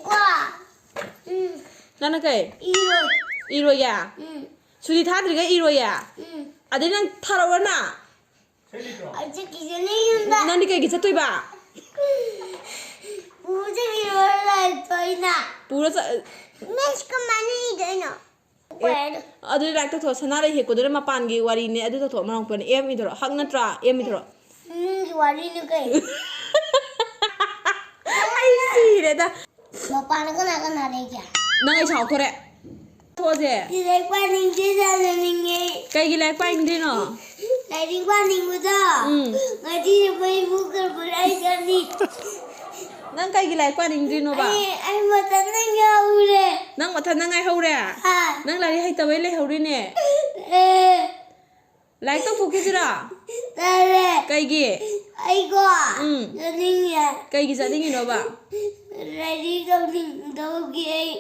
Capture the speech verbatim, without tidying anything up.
ꯀꯣ꯫ ꯎꯝ꯫ ꯅꯪꯅ ꯀꯩ? ꯏꯔꯣꯏ꯫ ꯏꯔꯣꯏꯌꯦ? ꯎꯝ꯫ ꯁꯨꯇꯤ ꯊꯥꯗ꯭ꯔꯤꯉꯩ ꯏꯔꯣꯏꯌꯦ? ꯎꯝ꯫ ꯑꯗꯩ ꯅꯪ ꯊꯥꯔꯛꯑꯣꯔ ꯅꯪ? ꯑꯩ ꯆꯠꯈꯤꯒꯅꯤ ꯌꯨꯝꯗ꯫ ꯅꯪꯗꯤ ꯀꯩꯒꯤ ꯆꯠꯇꯣꯏꯕ? ꯄꯨꯔ ꯆꯠꯈꯤꯔꯣꯏ ꯂꯥꯏꯔꯤꯛꯇꯣ ꯑꯩꯅ꯫ ꯄꯨꯔ ꯆꯠ- ꯃꯤꯁ, ꯀꯃꯥꯏꯅ ꯏꯗꯣꯏꯅꯣ? ꯑꯦ, ꯑꯗꯨꯗꯤ ꯂꯥꯏꯔꯤꯛ ꯇꯧꯊꯣꯛꯑꯣ꯫ ꯁꯅꯥꯔꯩ ꯍꯦꯛꯄꯗꯨꯅ ꯃꯄꯥꯟꯒꯤ ꯋꯥꯔꯤꯅꯦ, ꯑꯗꯨ ꯇꯧꯊꯣꯛꯑꯣ꯫ ꯃꯔꯣꯡ ꯄꯦꯟꯅ ꯑꯦꯝ ꯏꯊꯣꯔꯛꯑꯣ꯫ ꯍꯛ ꯅꯠꯇ꯭ꯔꯥ? ꯑꯦꯝ ꯏꯊꯣꯔꯛꯑꯣ꯫ ꯅꯪꯒꯤ ꯋꯥꯔꯤꯅꯤ ꯀꯩ? ꯑꯩ ꯁꯤꯔꯦꯗ꯫ ꯃꯄꯥꯟꯗ ꯀꯅꯥ ꯀꯅꯥ ꯂꯩꯒꯦ? ꯅꯪ ꯑꯩ ꯁꯥꯎꯊꯣꯔꯦ꯫ ꯊꯣꯛꯑꯁꯦ꯫ ꯂꯥꯏꯔꯤꯛ ꯄꯥꯅꯤꯡꯗꯦ, ꯆꯥꯅꯅꯤꯡꯉꯦ꯫ ꯀꯩꯒꯤ ꯂꯥꯏꯔꯤꯛ ꯄꯥꯅꯤꯡꯗ꯭ꯔꯤꯅꯣ? ꯂꯥꯏꯔꯤꯛ ꯄꯥꯅꯤꯡꯕꯗꯣ꯫ ꯎꯝ꯫ ꯉꯁꯤꯁꯨ ꯃꯩ ꯃꯨꯠꯈ꯭ꯔꯕ꯭ꯔꯥ ꯑꯩ ꯆꯠꯅꯤ꯫ ꯅꯪ ꯀꯩꯒꯤ ꯂꯥꯏꯔꯤꯛ ꯄꯥꯅꯤꯡꯗ꯭ꯔꯤꯅꯣꯕ? ꯑꯩ, ꯑꯩ ꯃꯊꯟꯇ ꯉꯥꯎꯔꯦ꯫ ꯅꯪ ꯃꯊꯟꯇ ꯉꯥꯏꯍꯧꯔꯦ? ꯑꯥ꯫ ꯅꯪ ꯂꯥꯏꯔꯤꯛ ꯍꯩꯇꯕꯩ ꯂꯩꯍꯧꯔꯤꯅꯦ꯫ ꯑꯦ꯫ ꯂꯥꯏꯔꯤꯛ ꯇꯧꯊꯣꯛꯈꯤꯁꯤꯔꯥ? ꯇꯜꯂꯦ꯫ ꯀꯩꯒꯤ? ꯑꯩꯀꯣ ꯎꯝ꯫ ꯆꯠꯅꯤꯡꯉꯦ꯫ ꯀꯩꯒꯤ ꯆꯠꯅꯤꯡꯉꯤꯅꯣꯕ? ꯂꯥꯏꯔꯤꯛ ꯇꯧꯅꯤꯡꯗꯕꯒꯤ ꯑꯩ꯫